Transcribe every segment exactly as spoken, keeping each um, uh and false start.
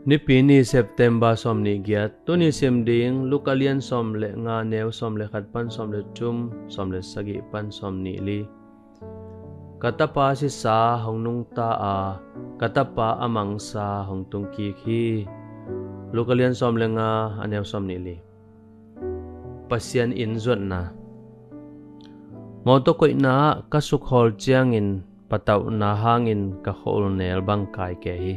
Nipi ni, September sawm nih giat. Tuni sim ding Luka lian sawm le nga, neu sawm le khat pan sawm le thum, sawm le sagih pan sawm nih li. Ka tapa sisa hong nungta a, ka tapa a mangsa hong tungkik hi. Luka lian sawm le nga, a neu sawm nih li. Pasian in zuatna. Mawtaw koihna ah ka sukhawl ciangin patauhna hangin ka khua-ul nel bang kai kei hi.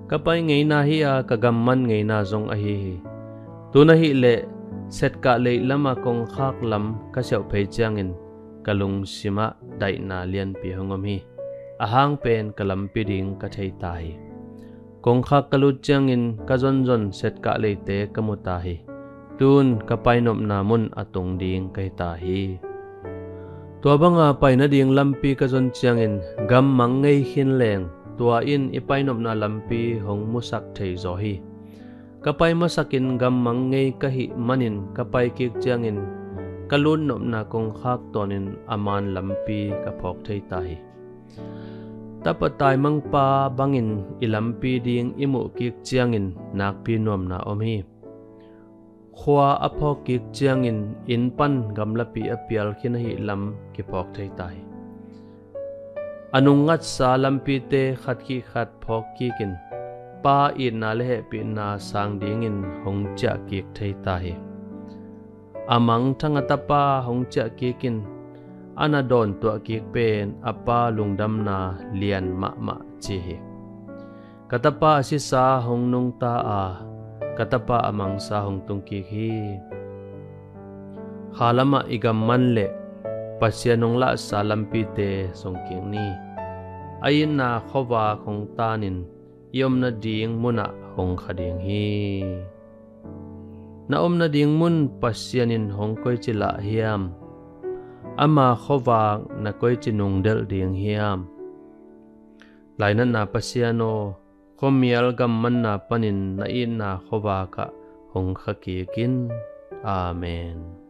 Ka pai ngeina hi a, ka gamman ngeina zong ahi hi. Tun ahih leh setkah leih lama kongkhak lam ka siauh phei ciangin ka lungsimah daihna lianpi hong om hi. A hang pen ka lampi ding ka thei ta hi. Kongkhak ka lut ciangin ka zonzon setkah leite ka mu ta hi. Tun ka painopna mun a tung ding ka hi ta hi. Tua banga pai nading lampi ka zon ciangin gammang ngei khin leng, tua in i painopna lampi hong musak thei zaw hi. Ka pai masakin gammang ngei ka hih manin ka pai kik ciangin ka lutnopna kongkhak tawnin a man lampi ka phawk thei ta hi. Tapa taimangpa bangin i lampi ding i muh kik ciangin nakpi nuamna om hi. Khua a phawk kik ciangin inn pan gamlapi a pial khin ahih lam kiphawk thei ta hi. A nungngatsa lampite khat khih khat phawk kikin Pa itna le hehpihna sang dingin hong ciah kik thei ta hi. A mangthang a tapa hong ciah kikin a na dawntuah kik pen a pa lungdamna lian mahmah ci hi. Ka tapa a sisa hong nungta a, ka tapa a mangsa hong tungkik hi. Kha lamah i gamman le Pasian hong lahsa lampite zong kik ni. A itna khuavak hong tanin i om nading munah hong kha ding hi. Na om nading mun Pasian in hong koici lah hiam? Ama khuavak na koici nungdelh ding hiam? Lainatna Pasian aw, khuamial gammanna panin na itna khuavakah hong kha kik in. Amen.